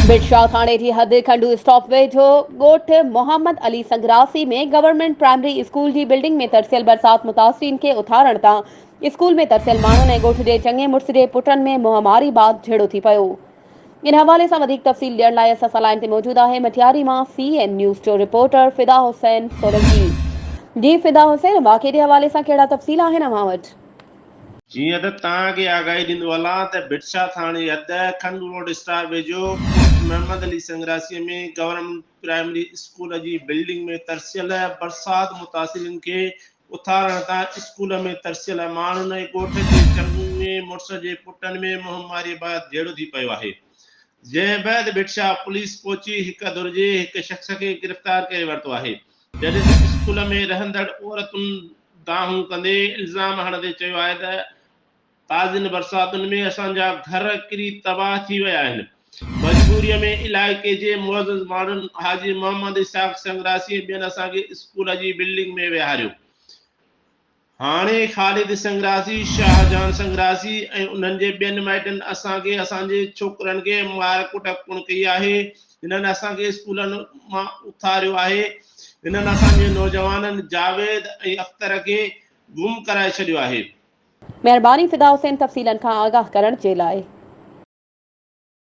ڀٽ شاهه ٿاڻي جي حد کنڊو اسٽاپ ويجهو ڳوٺ Muhammad Ali Sangrasi ۾ government primary school جي بلڊنگ ۾ ترسيل برسات متاثرين کي اٿارڻ تان اسڪول ۾ ترسيل ماڻهن ۽ ڳوٺ جي چڱي مڙس جي پٽن ۾ منهن ماري بعد جهيڙو ٿي پيو. ان حوالي سان وڌيڪ تفصيل ڏيڻ لاء اسان سان لائين تي موجود آهي مٽياري مان سي اين نيوز جو رپورٽر فدا حسين سولنگي. جي فدا حسين واقعي جي حوالي سان ڪهڙا تفصيل آهن اوهان وٽ؟ جيئن ته توهان کي آگاهي ڏيندو هلان ته ڀٽشاهه ٿاڻي حد کنڊ روڊ اسٽاپ ويجهو ڳوٺ Muhammad Ali Sangrasi ۾ government primary school جي بلڊنگ ۾ ترسيل برسات متاثرين کي اٿارڻ تان اسڪول ۾ ترسيل ماڻهن ۽ ڳوٺ جي چڱي مڙس جي پٽن ۾ منهن ماري بعد جهيڙو ٿي پيو آهي، جنهن بعد ڀٽشاهه پوليس پهچي هڪ ڌر جي هڪ شخص کي گرفتار ڪري ورتو آهي، جڏهن ته اسڪول ۾ رهندڙ عورتن دانهون ڪندي الزام هڻندي چيو آهي ته تازين برساتن ۾ اسان جا گهر ڪري تباهه ٿي ويا آهن. مجبوريء ۾ علائقي جي معزز ماڻهن حاجي محمد اسحاق سنگراسي ۽ ٻين اسان کي اسڪول جي بلڊنگ ۾ ويهاريو. هاڻي خالد سنگراسي، شاهجهان سنگراسي ۽ انهن جي ٻين مائٽن اسان کي اسان جي ڇوڪرن کي مار ڪٽ پڻ ڪئي آهي. هنن اسان کي اسڪولن مان اٿاريو آهي. هنن اسان جي نوجوانن جاويد ۽ اختر کي گم ڪرائي ڇڏيو آهي. مهرباني فدا حسين تفصيلن کان آگاهه ڪرڻ جي لاء.